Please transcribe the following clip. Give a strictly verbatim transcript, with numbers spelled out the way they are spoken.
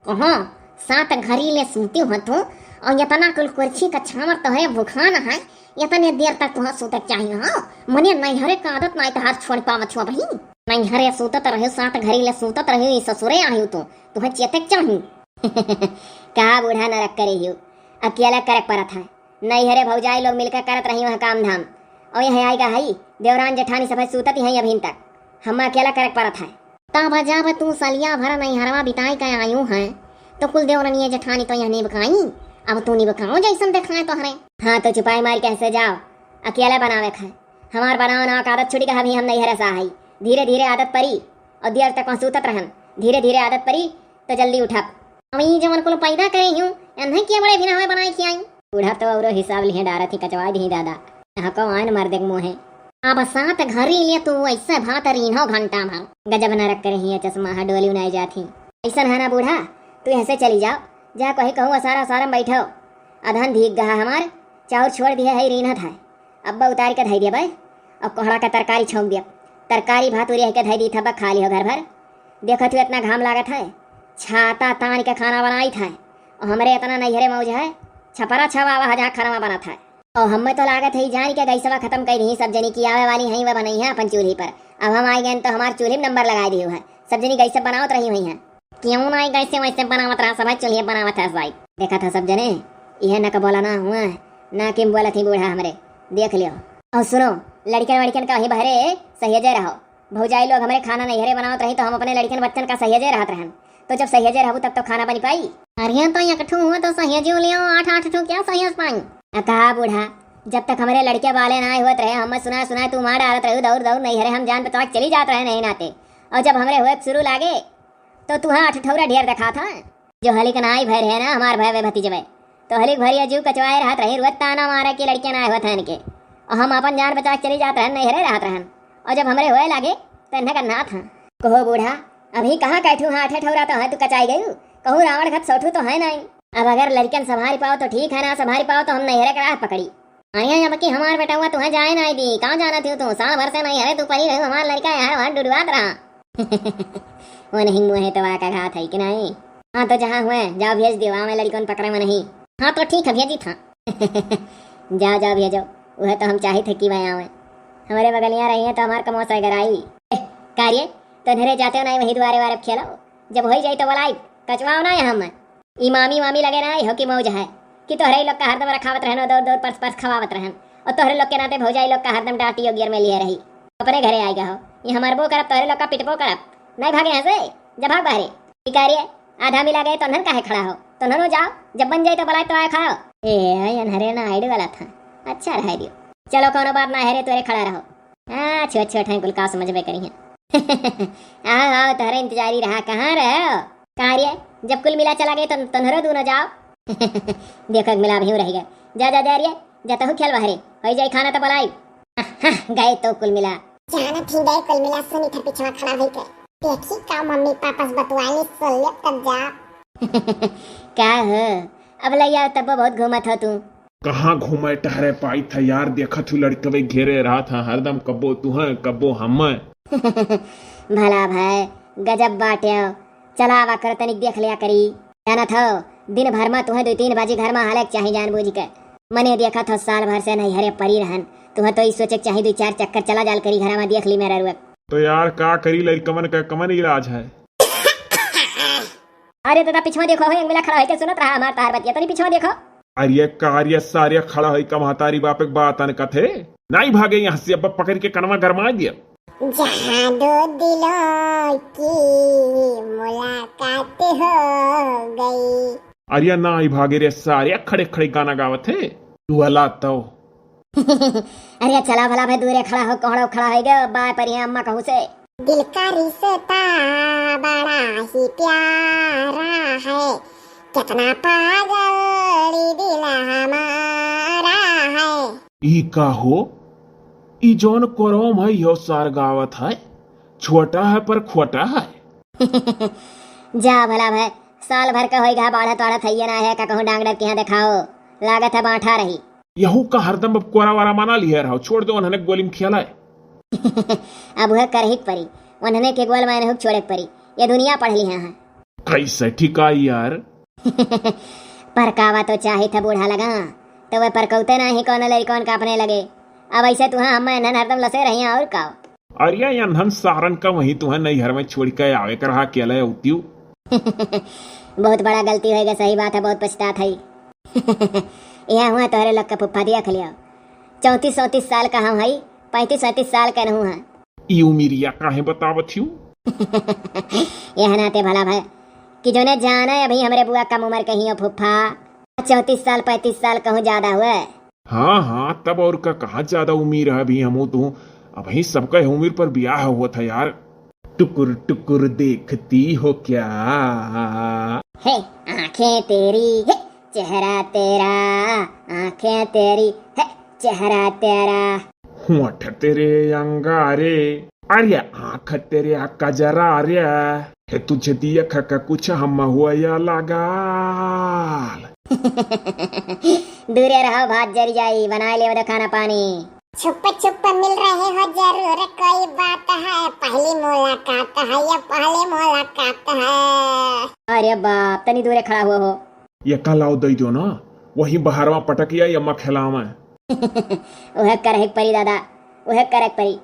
ओहो, सात घरी ले सूती हो तू, और यतना कुल कुर्सी का छावर तोहरे भुखान है, यतने देर तक तुहाँ सूते के चाहिए हो? मने नैहरे का आदत नाई तोहार छोड़ पावत हो अबही। नैहरे सूतत रह्यो, सात घरी ले सूतत रह्यो, ई ससुरे आह्यो तू, तुहाँ चेते के चाही। कहा बूढ़ा नरक करे हियो, अकेला करे के परत है। नैहरे भौजाई लोग मिलकर करत रही वह काम धाम, और यहाँ आई का हई, देवरान जेठानी सभे सूतत ही हैं अभिन तक, हम अकेला करे के परत है। तब जब तू सलिया भर नैहरवा बिताई के आयु है, तो कुल देवरनिया जेठानी तो यहाँ निबकाई, अब तू निबकाओ जैसन देखाए तोहरे। हाँ, तो चुपाई मार के हंसे जाओ, अकेला बनावे खाए। हमार बनाओ ना आदत छुटी का, अभी हम नैहरे से आई, धीरे धीरे आदत परी, और देर तक वहाँ सूतत रहन, धीरे धीरे आदत परी, तो जल्दी उठब। हम ई जवन कुल पैदा करे हूँ, एन्हे के बड़े भी ना हमें बनाई खियाई। बूढ़ा तो औरो हिसाब लिहे डारत ही, कचवा दिही दादा। यहाँ को आन मर देख मुँहे। अब सात घरी ले तू ऐसे भात रीन्हो घंटा भर। गजब नरक करे ही, चश्मा हा डोली उनाई जात ही। ऐसन है ना बूढ़ा, तू यहाँ से चली जाओ, जा कहीं कहूँ असारा असारा में बैठो। अधन धीक गहा हमार, चाउर छोड़ दिए है, रीन्हत है। अब्बा उतार के धई देबे, और कोहड़ा का तरकारी छौंक दिया। तरकारी भात उरिया के धई दी था, खा लियो घर भर। देखत हुए इतना घाम लागत है, छाता तान के खाना बनाई था, और हमरे इतना नैहरे मौज है, छपरा छवावा है जहाँ खाना बनत है। और हमें तो लागत है जान के गैसवा खत्म कर दी, सब जनी की आवे वाली हैं वह बनई है अपन चूल्ही पर। अब हम आई गए तो हमार चूल्ही में नंबर लगाई दियो है, सब जनी गैस बनावत रही हुई हैं। क्यों नहीं गैसे वैसे बनावत रहा, सब चूल्हे बनावत है साहब। देखा था सब जने, यह न का बोला ना हुआ, ना किम बोला थी बूढ़ा हमरे, देख लियो। और सुनो, लड़कन वड़कन का ही बहरे सहेजे रहो। भौजाई लोग हमरे खाना नैहरे बनावत रही तो हम अपने लड़कन बच्चन का सहेजे रहत रहन। तो जब सहेजे रहबू तब तो खाना बन पाई। अरे तो एक ठू हुआ तो सहेजे लियो, आठ आठ ठू क्या सहेज पाई? आ कहा बूढ़ा, जब तक हमरे लड़के वाले ना होत रहे, हम सुना सुना तू मार डालत रहे, दौड़ दौड़ नैहरे हम जान बचा के चली जात रहे नहीं नाते। और जब हमरे होए के शुरू लागे तो तू हाँ ठठौरा ढेर देखा था। जो हलिक नाई भय रहे ना, हमार भय वे भतीजवे, तो हलिक भरिया जीव कचवाए रहत रही, रोज ताना मारे कि लड़के ना होत हैं इनके। और हम अपन जान बचा के चली जात रहन, नैहरे रहत रहन। और जब हमरे होए लागे तो इन्हें का नाथ हाँ। कहो बूढ़ा, अभी कहाँ कैठू हाँ ठठौरा तो है तू कचाई गयू, कहूँ रावण घत सौठू तो है नहीं। अब अगर लड़कन संभारी पाओ तो ठीक है, ना संभारी पाओ तो हम नैहरे के राह पकड़ी। अरे अब की हमार बेटवा तुहे जाए नाई दी, कहाँ जाना थी तू? साल भर से नैहरे तू परी रहू, हमार लड़का यहाँ वहाँ डुडुआत रहा। वो नहीं मुँहे तो आका घात है कि नहीं? हाँ तो जहाँ हुए जाओ भेज दियो, आवे लड़कन पकड़े में नहीं। हाँ तो ठीक है भेजी था। जाओ जाओ भेजो, वह तो हम चाहित है कि वह आवे। हमारे बगलियाँ रही है तो हमार कमोसा गराई। ए, कार्य, तो नहरे जाते हो नहीं वही दुआरे वारे खेलो, जब हो ही जाई तो बोलाई, कचवाओ ना यहाँ में। ई मामी वामी लगे ना, इहो की मौज है कि तोहरे लोग का हरदम रखावत रहनो, दौड़ दौड़ परस परस खवावत रहन। और तोहरे लोग के नाते भौजाई लोग का हरदम डांटियो गियर में लिए रही। अपने घरे आएगा हो, ये हमार बो करब, तोहरे लोग का पिटबो करब। नहीं भागे यहाँ से, जा भाग बाहरे। ई कार्य, आधा मिला गए तो नन काहे खड़ा हो? तो ननो जाओ, जब बन जाए तो बुलाए तो आए खाओ। ए, अनहरे ना आइड वाला था, अच्छा रह दियो। चलो कोनो बात ना है रे, तोरे खड़ा रहो। हाँ, छोट छोट हैं कुल का समझबे करी हैं। आओ आओ, तोहरे इंतजारी रहा, कहाँ रहे हो? कार्य, जब कुल मिला चला गए तो तोहरो दोनों जाओ। देखो मिला भी रह गए। जा जा जा रे, जा तहु खेल बाहरे, हो जाई खाना तो बुलाई। हाँ, गए तो कुल मिला। जानत ही गए कुल मिला, सुनी थे पिछवा खड़ा होई के। देखी का मम्मी पापा से बतवाली, सुन ले तब जा। का हो, अब लैया तब बहुत घूमत हो तू। कहाँ घूमे टहरे पाई था यार, देखत हूँ लड़कवे घेरे रहा था हरदम, कब्बो तुहे कब्बो हम्मे। भला भाई, गजब बाटे हो। चला आवा कर तनिक देख लिया करी। जानत हो, दिन भर में तुहे दो तीन बाजी घर में हाले के चाही जान बूझ के। मने देखत हो साल भर से नैहरे परी रहन, तुहे तो ई सोचे के चाही दो चार चक्कर चला जाल करी घर में देख ली मेरा रुए। तो यार का करी लड़कमन का कमन इलाज है? अरे दादा, पिछवा देखो, हो, एक मिला खड़ा होके सुनत रहा हमार तार बतिया, तनी पिछवा देखो। अरे कार्य सारे खड़ा होई का महतारी बाप एक बात अन कथे। नहीं भागे यहाँ से, अब पकड़ के कनवा गरमा दिया। जहाँ दो दिलों की मुलाकात हो गई। अरे नहीं भागे रे सारे, खड़े खड़े गाना गावत है। तू अला तो। अरे चला भला भाई, दूरे खड़ा हो, कोहड़ो खड़ा हो गयो, बाय पर यहाँ अम्मा कहूँ से। दिल का रिश्ता बड़ा ही प्यारा है, कितना पागल ये दिल हमारा है। ई का हो? ई जौन कोरवा में यो सार गावत है, छोटा है पर खोटा है। जा भला भाई, साल भर का होई गा, बाढ़त वाढ़त है ये ना है, का कहूँ डॉक्टर के यहाँ दिखाओ, लागत है बांठा रही। यहू का हरदम अब कोरा वारा माना लिहे रहो, छोड़ दो उन्हने गोली में खेला है। अब वह करही के परी, उन्हने के गोल मायने हुक छोड़े के परी, ये दुनिया पढ़ लिहे हैं। कैसे ठिकाई यार? परकावा तो चाहित है बूढ़ा लगा, तो वह परकौते नाही कौनो लड़िकौन का अपने लगे। अब ऐसे तुहा हम एन्हन हरदम लसे रहिया और का। अरे एन्हन सारन का वहीं तुहा नैहर में छोड़ि के आवे के रहा, अकेले अउतिउ। बहुत बड़ा गलती होइगा, सही बात है, बहुत पछतात है। यह हुआ तोहरे लोग के फुफ्फा दिया खलिया। चौंतीस चौंतीस साल का हम हई, पैंतीस पैंतीस साल का नहूँ है। ई उमिरिया काहे बतावत हिउ? यह नाते भला भय कि जोने जाने अभी हमरे बुआ कम उम्र के हियो फुफ्फा। चौंतीस साल पैंतीस साल कहूँ ज्यादा हुए। हाँ हाँ, तब और का, कहाँ ज्यादा उम्र है अभी हमू तू। अभी सबका उम्र पर ब्याह हुआ था यार। टुकुर टुकुर देखती हो क्या? हे आंखें तेरी, हे चेहरा तेरा, आंखें तेरी, हे चेहरा तेरा। होठ तेरे अंगारे, अरे आंख तेरे कजरा रे। हे तुझे दिया खा का कुछ हम हुआ या लगाल। दूरे रहो, भात जरी जाई, बनाए लेवे दो खाना पानी। छुप छुप मिल रहे हो जरूर, कोई बात है, पहली मुलाकात है, ये पहली मुलाकात है। अरे बाप, तनी दूरे खड़ा हुआ हो। ये का लाओ दई दो ना, वही बहरवा पटकिया ये मखेलावा। उहे करहिक परी दादा, उहे करक परी।